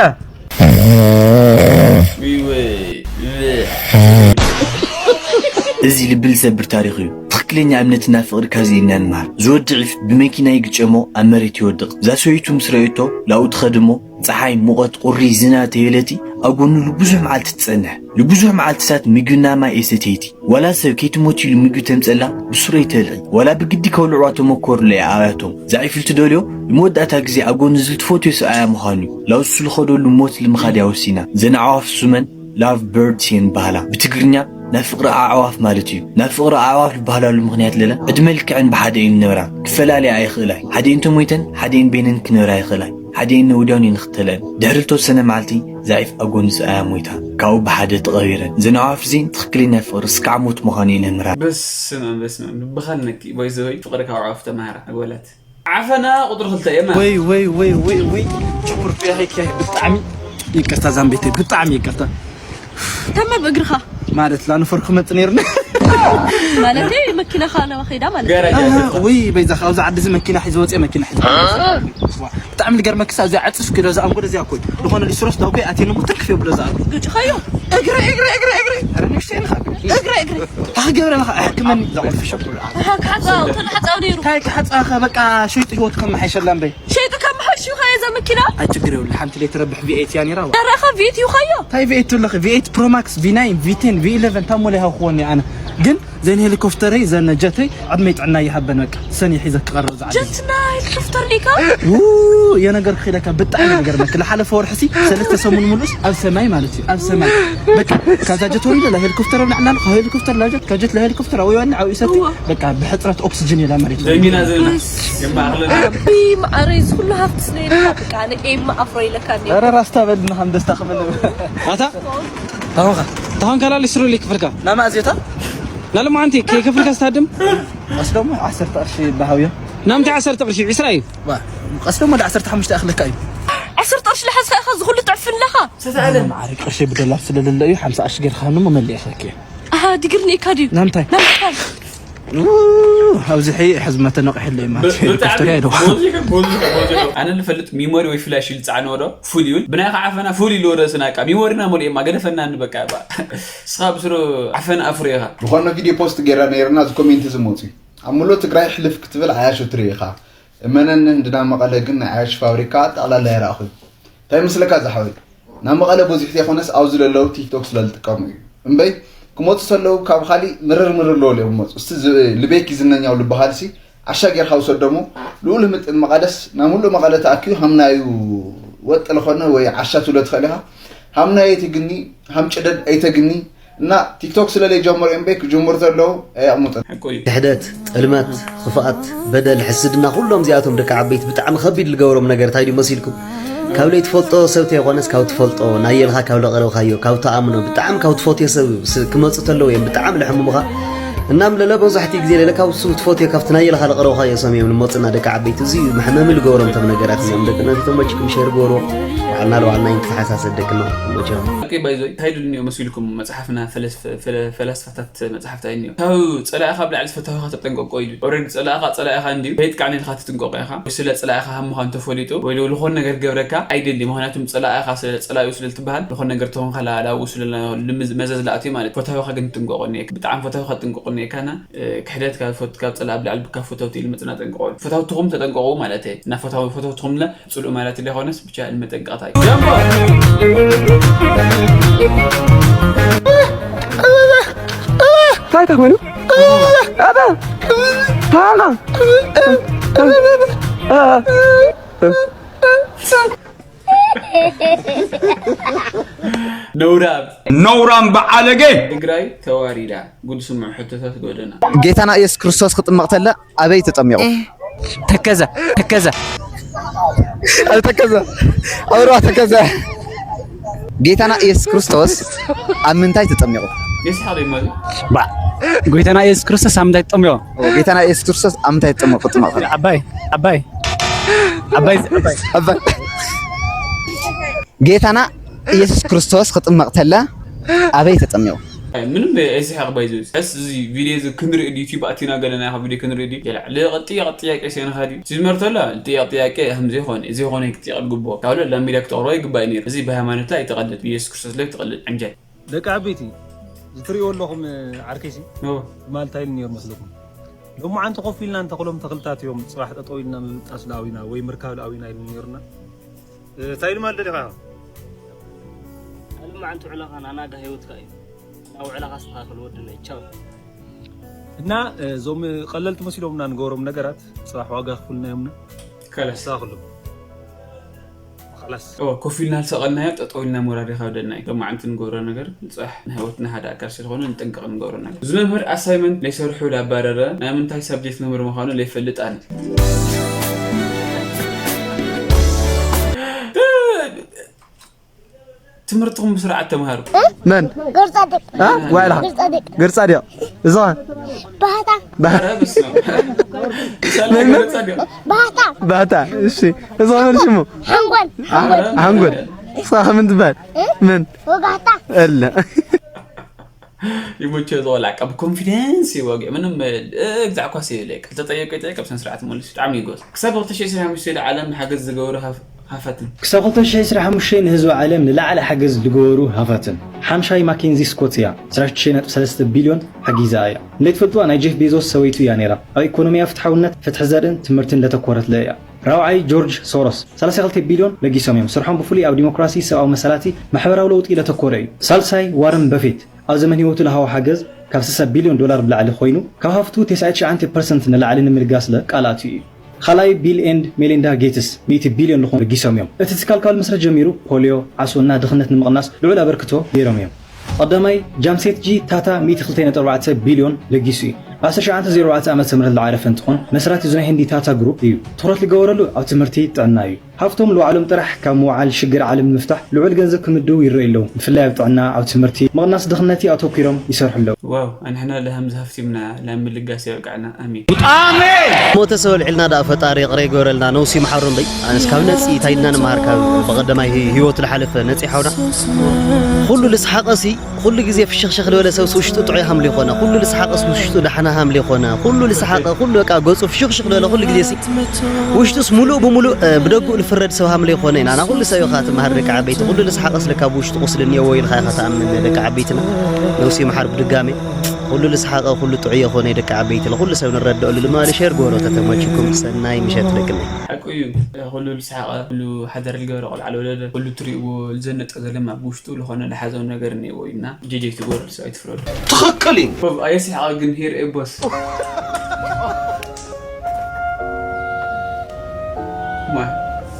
እዚ ልቢ ዝሰብር ታሪኽ እዩ። ትኽክለኛ እምነትና ፍቕሪ ካብዚ ኢና ንመሃር። ዝወዲ ዒፍ ብመኪና ይግጨሞ ኣብ መሬት ይወድቕ። እዛ ሰበይቱ ምስ ረእየቶ ላብኡ ትኸድ እሞ ጸሓይ፣ ሙቐት፣ ቁሪ፣ ዝናብ ተየለቲ ኣብ ጎኑ ንብዙሕ መዓልቲ ትጸንሕ። ንብዙሕ መዓልትታት ምግብና ማይ እየሰተይቲ። ዋላ ሰብ ከይትሞት ኢሉ ምግቢ ተምጸላ ብስሩ እየተልዒ። ዋላ ብግዲ ከብልዕዋ ተመኮሩላ እያ ኣብያቶም። ዛዒፍ ልትደልዮ ንመወዳእታ ግዜ ኣብ ጎኑ ዝልትፈትዮ ሰብኣያ ምዃኑ እዩ። ላውሱ ልኸደሉ ሞት ልምኻድ እያ ወሲና። ዘን ኣዕዋፍ ሱመን ላቭ በርድስ እየን በሃላ። ብትግርኛ ናይ ፍቕሪ ኣዕዋፍ ማለት እዩ። ናይ ፍቕሪ ኣዕዋፍ ዝበሃላሉ ምኽንያት ለለ ዕድመ ልክዐን ብሓደ እየን ዝነብራ። ክፈላለያ ኣይኽእላይ። ሓደን ተሞይተን ሓደን በይነን ክነብራ ይኽእላይ። ሓደን ወዲያውን እየን ንኽተልዐን። ድሕሪ ዝተወሰነ መዓልቲ ዛዒፍ ኣብ ጎኒ ሰብኣያ ሞይታ። ካብኡ ብሓደ ተቐቢረን። እዘን ኣዕዋፍ እዚን ትኽክለኛ ፍቕሪ እስካዕ ሞት ምዃኑ እየን ዘምህራ። በስመ ኣብ በስመ ኣብ ልብኻ ነኪ። ባይዘወይ ፍቕሪ ካብ ኣዕዋፍ ተማሃራ ኣጓላት። ዓፈና ቁፅሪ ክልተ እየ ማለት። ወይ ወይ ወይ ወይ ወይ ችኩር ፊያሄ ኪያሄ ብጣዕሚ ይቅርታ ዛምቤቴ ብጣዕሚ ይቅርታ። ተማ ብእግርኻ ማለት ላንፈርኩ መጥ ነርና ማለተይ መኪናኻ ኣለዋ ከይዳ ማለት ገረጃ ወይ በይዛ ካብዚ ዓዲ እዚ መኪና ሒዘ ወፅየ መኪና ሒዘ ብጣዕሚ ልገርመክስ ኣብዚ ዓፅስ ክዶ ዝኣንጎ ደዚኣ ኮይ ዝኾነ ሊስሮስ ዳው ኮይ ኣቴን ሞ ትርክፍ የብሎ ዝኣንጎ ግጭኻዮ እግረ እግረ እግረ እግረ ኧረ ንእሽተይ ኢኻ እግረ እግሪ ኣኽገብረ ኢኻ ሕክመኒ ዘቆልፊ ሸኩር ሓፃው ተንሓፃው ነይሩ እንታይ ክሓፃኸ በቃ ሸይጡ ህይወት ከመሓይሸላ እምበይ ሸይጡ ካብ መሓሽ እዩ ኸየ እዛ መኪና ኣይ ችግር የብሉ ሓንቲ ለይትረብሕ ቪኤት እያ ነይራ ተረኸ ቪት እዩ ኸዮ እንታይ ቪኤት ኣለኺ ቪኤት ፕሮማክስ ቪናይን ቪቴን ቪኢለቨን ታሞ ላይ ሃውክወኒ ኣነ ግን ዘን ሄሊኮፍተረይ ዘን ጀተይ ዕድመይ ጥዕና ይሃበን በቃ ሰን ይሒዘ ክቐረብ ዝዓዲ ጀትና ሄሊኮፍተር ዲካ የነገር ክለካ ብጣዕሚ ነገር መክ ለሓለፈ ወርሕሲ ሰለስተ ሰሙን ሙሉስ ኣብ ሰማይ ማለት እዩ ኣብ ሰማይ በቃ ካዛ ጀት ወሪደ ላ ሄሊኮፍተር ኣብ ላዕላ ካብ ሄሊኮፍተር ላጀት ካብ ጀት ለሄሊኮፍተር ኣብ ወያኒ ዓው ይሰቲ በቃ ብሕፅረት ኦክስጅን የላ ማለት እዩ ደሚና ዘለና የማእኽለና ቢ ማዕረይ ዝኩሉ ሃፍቲ ስለየልካ በቃ ኣነ ኤማ ኣፍሮ ኢለካ እኔ ኧረ ራስታ በልና ከም ደስታ ክመለ ኣታ ታሆንካ ታሆንካ ላሊ ስሩሊ ክፍልካ ናማ እዜታ ላሊ ማዓንቲ ከይከፍልካ ስታድም ቀስ ደሞ ዓሰርተ ቅርሺ በሃውዮ ናምቲ ዓሰርተ ቅርሺ ዕስራ እዩ ቀስ ደሞ ለ ዓሰርተ ሓሙሽተ ኣኽለካ እዩ ዓሰርተ ቅርሺ ለሓዝካ ኢኻ ዝኹሉ ትዕፍን ኣለኻ ማዕረ ቅርሺ ብዶላር ስለለለ እዩ ሓምሳ ቅርሺ ጌርካ ሃኑ መመሊእ ይኽለክ እዩ ኣሃ ዲግሪ ኔካ ድዩ ናምታይ ናምታይ ኣብዚ ሕይ ሕዝመተ ነቕሕለ እዩ ማለት ሄሊኮፕተር እያ ደዋ ኣነ ዝፈልጥ ሚሞሪ ወይ ፍላሽ ይልፃዕንዎ ዶ ፉል ይብል ብናይ ከዓ ዓፈና ፉል ኢልዎ ርእስና ቃ ሚሞሪና መሊኦማ ገደፈና ንበቃ ስኻ ብስሩ ዓፈን ኣፍሮ ኢኻ ዝኾነ ቪድዮ ፖስት ጌራ ነይርና እዚ ኮሜንት ዝመፅዩ ኣብ ሙሉእ ትግራይ ሕልፍ ክትብል ዓያሹ ትርኢ ኢኻ እመነኒ ህንድና መቐለ ግን ናይ ዓያሹ ፋብሪካ ጠቕላላ ይረእኹ እንታይ መስለካ ዝሓወይ ናብ መቐለ ብዙሕ ዘይኮነስ ኣብዚ ለለዉ ቲክቶክ ስለዝጥቀሙ እዩ እምበይ ክመፁ ተለዉ ካብ ካሊእ ምርር ምርር ለወሉ እዮም መፁ እስቲ ልቤኪ ዝነኛው ልበሃልሲ ዓሻ ጌርካ ውሰዶሞ ልኡል ህምጥን መቐለስ ናብ ሙሉእ መቐለ ተኣኪቡ ሃምናዩ ወጥ ለኾነ ወይ ዓሻ ትብሎ ትኽእል ኢኻ ሃምናይ ኣይትግኒ ሃም ጭደድ ኣይተግኒ እና ቲክቶክ ስለ ለይጀመሩ እዮም በይ ክጅምሩ ተለዉ ኣየቕምጡን ሕቁ እዩ ክሕደት፣ ጥልመት፣ ኽፍኣት፣ በደል፣ ሕስድና ኩሎም እዚኣቶም ደቂ ዓበይቲ ብጣዕሚ ኸቢድ ልገብሮም ነገር እንታይ ድዩ መሲልኩም? ካብ ለይትፈልጦ ሰብ ተይኾነስ ካብ ትፈልጦ ናየልኻ ካብ ለቐረብካዮ ካብ ትኣምኖ ብጣዕሚ ካብ ትፈትዮ ሰብ ስ- ክመፁ ተለዉ እዮም ብጣዕሚ ለሕምሙኻ እናም ለለ መብዛሕትኡ ግዜ ለለ ካብ ሱ ትፈትዮ ካብቲ ናየልኻ ለቐረብካዮ ሰም እዮም ልመፁና ደቂ ዓበይቲ እዚ እዩ መሕመሚ ልገብሮም ቶም ነገራት እዚኦም ደቂ ኣንስትዮ ተመችኩም ሸር ግበርዎ ባዕልና ልባዕልና ይንተሓሳሰብ ደቅና ተመቸኹም ኦኬ ባይዞ እንታይ ድልንዮ መሲልኩም መፅሓፍና ፈለስፈ- ፈለ- ፈላስፋታት መፅሓፍቲ ኣይንዮ ካብ ፀላእኻ ብላዕሊ ዝፈታዊኻ ተጠንቀቆ ኢሉ ኦረዲ ፀላእኻ ፀላእኻ እንድዩ ከይጥቃዕኒ ኢልካ ትጥንቀቆ ኢኻ ወይ ስለ ፀላእኻ ሃምኻ እንተፈሊጡ ወይ ለው ዝኾነ ነገር ገብረካ ኣይደሊ ምክንያቱም ፀላእኻ ስለ ፀላዩ ስለ ትበሃል ዝኾነ ነገር ተኾንካ ላብኡ ስለ መዘዝ ላእትዩ ማለት ፈታዊኻ ግን ትጥንቀቆ እኒኤካ ብጣዕሚ ፈታዊኻ ትጥንቀቆ እኒኤካና ክሕደት ካብ ዝፈቱ ካብ ፀላእ ብላዕሊ ካብ ፈተውቲ ኢሉ መፅና ጠንቀቆ ፈታውትኹም ተጠንቀቁ ማለት እየ እና ፈታዊ ፈተውትኹም ለ ፅሉእ ማለት ዘይኮነስ ብቻ ንመጠንቀቕታ እዩ። እንታይ ተኾይኑ? ኣታ! ታና! ነውራም ነውራም በዓለጌ ትግራይ ተዋሪዳ ጉድ ስምዑ ሕቶታት ጎደና ጌታና ኢየሱስ ክርስቶስ ክጥመቕ ተለ ኣበይ ተጠሚቑ? ተከዘ ተከዘ ኣብ ተከዘ ኣብ ሩባ ተከዘ ጌታና ኢየሱስ ክርስቶስ ኣብ ምንታይ ተጠሚቑ? የስሓቕ እዩ ማለት ባ ጎይታና ኢየሱስ ክርስቶስ ኣብ ምንታይ ተጠሚቑ? ጌታና ኢየሱስ ክርስቶስ ኣብ ምንታይ ተጠሚቑ? ክጥመቕ ተለ ዓባይ ዓባይ ዓባይ ዓባይ ኣባይ ጌታና ኢየሱስ ክርስቶስ ክጥመቕ ተለ ኣበይ ተጠሚቑ? ምንም ኣይስሕቕ ባይዘ ሕስ እዚ ቪድዮ እዚ ክንርኢ ድዩ ዩቲዩብ ኣቲና ገለ ናይ ቪድዮ ክንርኢ ድዩ የላዕ ልጥያቕ ጥያቄ ሴንኻ ድዩ እዚ ዝመርተላ ልጥያቕ ጥያቄ ከም ዘይኮነ ዘይኮነ ክጥያቕ ዝግብኦ ካብ ለላ ሚድያ ክትቕርቦ ይግባእ ነይሩ እዚ ብሃይማኖት ኣይትቐልድ ብኢየሱስ ክርስቶስ ላይ ትቐልድ ዕንጀል ደቂ ዓበይቲ ዝትሪእዎ ኣለኹም ዓርከይሲ ትማል እንታይ ኢሉ ነይሩ መስለኩም ሎማዓንቲ ኮፍ ኢልና እንተኽሎም ተኽልታት እዮም ፅባሕ ጠጠው ኢልና ምብጣስ ለኣዊና ወይ ምርካብ ለኣዊና ኢሉ ነይሩና እንታይ ኢሉ ማለት ደሊኻ? ኣልማዓንቲ ውዕላኻ ናናጋ ህይወትካ እዩ። ናብ ውዕላኻ ኣስተኻኽል ወድነይ። ቻው። እና እዞም ቀለልቲ መሲሎምና ንገብሮም ነገራት ፅባሕ ዋጋ ክፍሉና እዮም። ከለስ ኣስተኻኽሉ። ላስ ኮፍ ኢልና ዝሰቐልናዮ ጠጠው ኢልና ሞራል ይኸብደና እዩ። ሎማዓንቲ ንገብሮ ነገር ንፅባሕ ንህይወትና ሓደ ኣካል ስለዝኾነ ንጥንቀቕ ንገብሮ ነገር። እዚ መምህር ኣሳይመንት ለይሰርሑ ላባረረ ናይ ምንታይ ሳብጀክት መምህር ምዃኑ ለይፈልጥ ኣነ። ትምህርትኹም ብስርዓት ተምሃሩ። መን ገብርፃድቅ እ? ዋዕላ ገብርፃድቅ ግርፃ ድዮ እዞ ባህታ ኧረ በስመ ኣብ። ሰላም ገብርፃ ድዮ? ባህታ ባህታ እሺ እዞ መን ሽሙ ሓንጎል ሓንጎል ሓንጎል ንስኻ ከምን ትበሃል ምን ወጋሕታ እለ ይመቸ ዝቆልዓ ካብ ኮንፊደንስ ይወግዕ ምንም ግዛዕ ኳስ የለ ክልተ ጠየቀ ጠየቀ ብስነ ስርዓት መልስ ብጣዕሚ ይጎዝ ክሳብ ክልተ ሽሕ ዕስራን ሓሙሽተን ዓለም ሓገዝ ዝገብሩ ሃፍ- ሃፋትን ክሳብ ክልተ ሽሕ ዕስራን ሓሙሽተን ንህዝቢ ዓለም ንላዕሊ ሓገዝ ዝገበሩ ሃፋትን ሓምሻይ ማኬንዚ ስኮት እያ ዕስራ ሽዱሽተ ነጥቢ ሰለስተ ቢልዮን ሓጊዛ እያ። እንዴት ፈልጥዋ ናይ ጄፍ ቤዞስ ሰበይቱ እያ ነይራ። ኣብ ኢኮኖሚያ ፍትሓውነት ፍትሒ ዘርእን ትምህርትን ለተኮረት ለእያ። ራብዓይ ጆርጅ ሶሮስ ሰላሳ ክልተ ቢልዮን ለጊሶም እዮም። ስርሖም ብፍሉይ ኣብ ዲሞክራሲ፣ ሰብኣዊ መሰላቲ፣ ማሕበራዊ ለውጢ ለተኮረ እዩ። ሳልሳይ ዋረን በፌት ኣብ ዘመን ህይወቱ ለሃቦ ሓገዝ ካብ ስሳ ቢልዮን ዶላር ብላዕሊ ኮይኑ ካብ ሃፍቱ ተስዓን ትሽዓን ፐርሰንት ንላዕሊ ንምልጋስ ለ ቃል ኣትዩ እዩ። ካልኣይ ቢል ኤንድ ሜሊንዳ ጌትስ ሚእቲ ቢልዮን ልኾኑ ለጊሶም እዮም። እቲ ትካል ካብ ልምስረት ጀሚሩ ፖሊዮ፣ ዓሶ እና ድኽነት ንምቕናስ ልዑል ኣበርክቶ ገይሮም እዮም። ቀዳማይ ጃምሴትጂ ታታ ሚእቲ ክልተ ነጥቢ ኣርባዕተ ቢልዮን ለጊሱ እዩ። ብ ኣስር ትሽዓተ ዜሮ ኣርባዕተ ዓመተ ምህረት ዝዓረፈ እንትኾን መስራቲ እዚ ናይ ህንዲ ታታ ግሩፕ እዩ። ትኹረት ዝገበረሉ ኣብ ትምህርቲ ጥዕና እዩ። ሃፍቶም ልባዕሎም ጥራሕ ካብ ምውዓል ሽግር ዓለም ንምፍታሕ ልዑል ገንዘብ ክምድቡ ይረኣዩ ኣለዉ። ብፍላይ ኣብ ጥዕና፣ ኣብ ትምህርቲ፣ ምቕናስ ድኽነቲ ኣተኲሮም ይሰርሑ ኣለዉ። ዋው ኣንሕና ለሃምዚ ሃፍቲምና ላምልጋስ የብቅዕና ኣሜን። ሞተ ሰብ ኣልዒልና ደኣ ፈጣሪ ይቕረ ይገበረልና ነውሲ ይምሓሮ እምበይ ኣነስ ካብ ነፂ እንታይ ኢና ንመሃር ካብ ብቐደማይ ህይወቱ ዝሓለፈ ነፂ ሓውና ኩሉ ልስሓቐሲ ኩሉ ግዜ ፍሽኽሽኽ ዝበለ ሰብሲ ውሽጡ ጥዑይ ሃምሊ ይኾነ ኩሉ ልስሓቐስ ውሽጡ ዳሕና ሃምሊ ይኾነ ኩሉ ልስሓቐ ኩሉ በቃ ገፁ ፍሽኽሽኽ ዝበለ ኩሉ ግዜ ሲ ውሽጡስ ሙሉእ ብሙሉእ ብደጉእ ልፍረድ ሰብ ሃምለ ይኮነ ኢና ናኩሉ ሰብ ኢኻ ትመሃር ደቂ ዓበይቲ ኩሉ ልስሓቀስ ለካ ብውሽጡ ቁስሊ እኒኦዎ ኢልካ ኢኻ ትኣምን ደቂ ዓበይትና ነብሲ ይምሓር ብድጋሜ ኩሉ ልስሓቀ ኩሉ ጥዑይ የኮነ ደቂ ዓበይቲ ለኩሉ ሰብ ንረድአሉ ልማሊ ሸር ግበሮ ተተመችኩም ሰናይ ምሸት ደቅነይ ሓቁ እዩ ኩሉ ልስሓቀ ኩሉ ሓደር ልገበረ ቆልዓ ለወለደ ኩሉ ትሪእዎ ልዘነጠ ዘለማ ብውሽጡ ልኾነ ልሓዘው ነገር እኒኦዎ እዩ እና ጀጀይ ትጎረል ሰብ ኣይትፍረዱ ትኽክል እዩ ኣየስሕቀ ግን ሄር ኤቦስ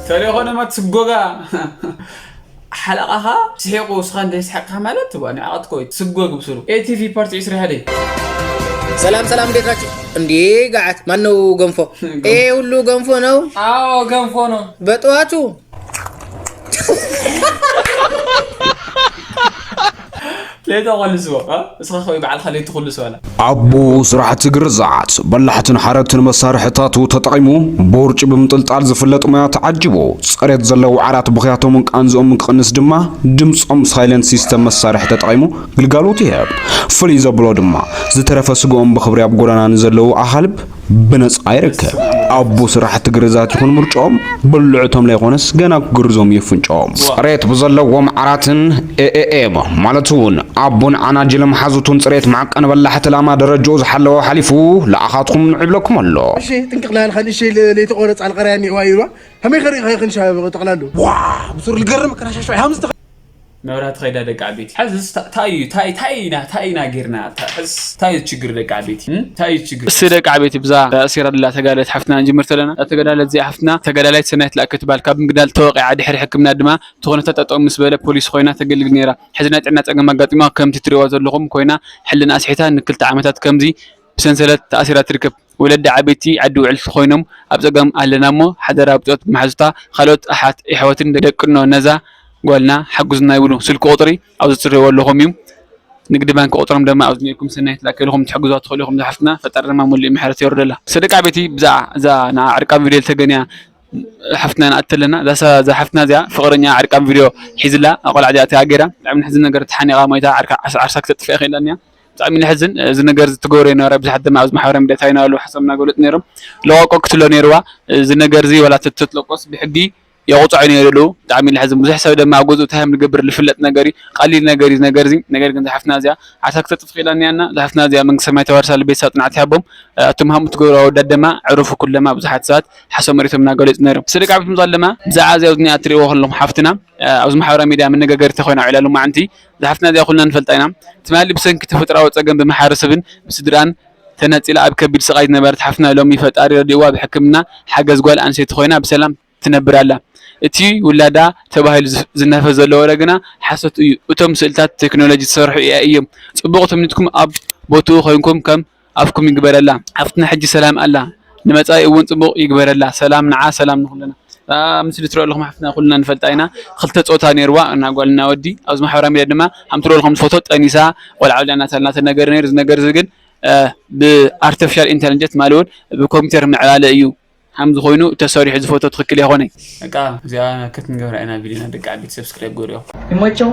ተለይኮነ ማት ስጎጋ ሓለቓኻ ስሒቑ ስኻ እንደ ስሓቅኻ ማለት ትባ ንዓቐት ኮይ ስጎግ ብስሩ ኤቲቪ ፓርቲ ዕስራ ሓደ ሰላም ሰላም እንዴት ናችሁ እንዴ ጋዓት ማነው ገንፎ ይሄ ሁሉ ገንፎ ነው አዎ ገንፎ ነው በጠዋቱ ለይተ ቆልስዎ እስኻ ከይ በዓልካ ለይቲ ኩሉ ሰበላ ኣቦ ስራሕቲ ግርዛት በላሕትን ሓረድትን መሳርሕታቱ ተጠቒሙ ብውርጪ ብምጥልጣል ዝፍለጥ ሞያ ተዓጂቡ ፅሬት ዘለዎ ዓራት ብኽያቶምን ቃንዝኦምን ክቕንስ ድማ ድምፆም ሳይለንት ሲስተም መሳርሒ ተጠቒሙ ግልጋሎት ይህብ ፍልይ ዘብሎ ድማ ዝተረፈ ስግኦም ብኽብሪ ኣብ ጎደና ንዘለዉ ኣኻልብ ብነፃ ይርከብ ኣቦ ስራሕቲ ግርዛት ይኹን ምርጫኦም ብልዑቶም ለይኾነስ ገና ክግርዞም እዩ ፍንጫኦም ፅሬት ብዘለዎም ዓራትን ኤኤኤም ማለት እውን ኣቦን ዓናጅል መሓዙቱን ፅሬት ማዕቀን በላሕቲ ላማ ደረጃኡ ዝሓለወ ሓሊፉ ለኣኻትኩም ንዑ ይብለኩም ኣሎ እሺ ጥንቅቕ ላልካ ንእሽተይ ለይተቆረፅ ኣልቀርያ እኒዋ ኢልዋ ከመይ ከሪእኻ ይኽንሻ ጠቕላሉ ዋ ብሱር ልገርም ከናሻሻ ሃምዝ መብራህቲ ከይዳ ደቂ ዓበይቲ ሓዝስ ታዩ ታይ ታይ ኢና ታይ ኢና ጌርና ታይ ችግር ደቂ ዓበይቲ ታይ ችግር እስ ደቂ ዓበይቲ ብዛ ኣሲራ ደላ ተጋዳላይት ሓፍትና ንጅምር ተለና ተጋዳላይት እዚኣ ሓፍትና ተጋዳላይት ሰናይት ላእከ ትባል ካብ ምግዳል ተወቂዓ ድሕሪ ሕክምና ድማ ዝኾነ ተጠጠው ምስ በለ ፖሊስ ኮይና ተገልግል ነይራ ሕዚ ናይ ጥዕና ፀገም ኣጋጢማ ከምቲ ትሪእዋ ዘለኹም ኮይና ሕልና ኣስሒታ ንክልተ ዓመታት ከምዚ ብሰንሰለት ተኣሲራ ትርከብ ወለዲ ዓበይቲ ዓዲ ውዕል ኮይኖም ኣብ ፀገም ኣለና እሞ ሓደራ ብፆት መሓዙታ ካልኦት ኣሓት የሕዋትን ደቅኖ ነዛ ጓልና ሓጉዝና ይብሉ ስልኪ ቁፅሪ ኣብዚ ትሪእዎ ኣለኹም እዩ ንግዲ ባንክ ቁፅሮም ድማ ኣብዚ ኒኩም ሰናይ ትላከልኹም ትሕግዞ ትኽእሉ ኢኹም ዝሓፍትና ፈጣሪ ድማ ሙሉእ ምሕረት የወርደላ ሰደቂ ዓበይቲ ብዛዓ እዛ ንዓ ዕርቃን ቪድዮ ተገንያ ሓፍትና ንኣት ኣለና እዛ ሓፍትና እዚኣ ፍቅረኛ ዕርቃን ቪድዮ ሒዝላ ኣቆልዓ እዚኣ ተጋጌራ ብጣዕሚ ንሕዚ ነገር ተሓኒቃ ሞይታ ዓርሳ ክተጥፍእ ይኽእላ እኒያ ብጣዕሚ ነሕዝን እዚ ነገር እዚ ትገብሮ ይነበረ ብዙሓት ድማ ኣብዚ ማሕበራዊ ሚድያ ታይና ኣለዉ ሓሳብ እናገለጡ ነይሮም ለዋቆ ክትብሎ ነይርዋ እዚ ነገር እዚ ዋላ ተትለቆስ ብሕጊ የቑፅዖ ነይሩ ኣለዉ። ብጣዕሚ ለሕዝን። ብዙሕ ሰብ ድማ ኣብ ገዝኡ እንታይ ከም ዝገብር ዝፍለጥ ነገር እዩ። ቀሊል ነገር እዩ እዚ ነገር እዚ። ነገር ግን ዝሓፍትና እዚኣ ዓሰርተ ጥፍ ክኢላ እኒኣና። ዝሓፍትና እዚኣ መንግስተ ሰማይ ተዋርሳ ልቤት ሳጥናዕት ይሃቦም። ኣቱም ሃሙ ትገብሩ ኣወዳት ድማ ዕሩፉ ኩለማ ብዙሓት ሰባት ሓሶም መሬቶም እናገለጹ ነይሮም። ስደቂ ዓቢት ምጻል ድማ ብዛዕባ እዚኣ ዝኒኣ እትርእይዎ ከለኹም ሓፍትና ኣብዚ ማሕበራዊ ሚድያ መነጋገርቲ ኮይና ውዒላ ሎማዓንቲ። ዝሓፍትና እዚኣ ኩልና ንፈልጣ ኢና። ትማሊ ብሰንኪ ተፈጥራዊ ጸገም ብማሕበረሰብን ብስድራን ተነጺላ ኣብ ከቢድ ስቓይ ዝነበረት ሓፍትና ሎሚ ፈጣሪ ረዲእዋ ብሕክምና ሓገዝ ጓል ኣንስተይቲ ኮይና ብሰላም ትነብር ኣላ። እቲ ውላዳ ተባሂሉ ዝናፈስ ዘሎ ወረ ግና ሓሶት እዩ። እቶም ስእልታት ቴክኖሎጂ ዝሰርሑ ኤኣይ እዮም። ጽቡቕ ትምኒትኩም ኣብ ቦትኡ ኮይንኩም ከም ኣፍኩም ይግበረላ። ሓፍትና ሕጂ ሰላም ኣላ። ንመጻኢ እውን ጽቡቕ ይግበረላ። ሰላም ንዓ ሰላም ንኹልና። ኣብ ምስሊ ትሪኦ ኣለኹም ሓፍትና ኩልና ንፈልጣ ኢና። ክልተ ጾታ ነይርዋ እና ጓልና ወዲ ኣብዚ ማሕበራዊ ሚድያ ድማ ከም ትሪኦ ኣለኹም ፎቶ ጠኒሳ ቆልዓ ወልዳ እናተባህለ እናተነገረ ነይሩ። እዚ ነገር እዚ ግን ብኣርቲፊሻል ኢንተለጀንስ ማለት እውን ብኮምፒውተር ምዕባለ እዩ። ከም ዝኾይኑ ተሰሪሑ ዝፎቶ ትኽክል የኾነ። በቃ እዚኣ ክትንገብራ ኢና ቪድዮና ደቂ ዓቢት ሰብስክራይብ ገሪኦም። ይመቸው።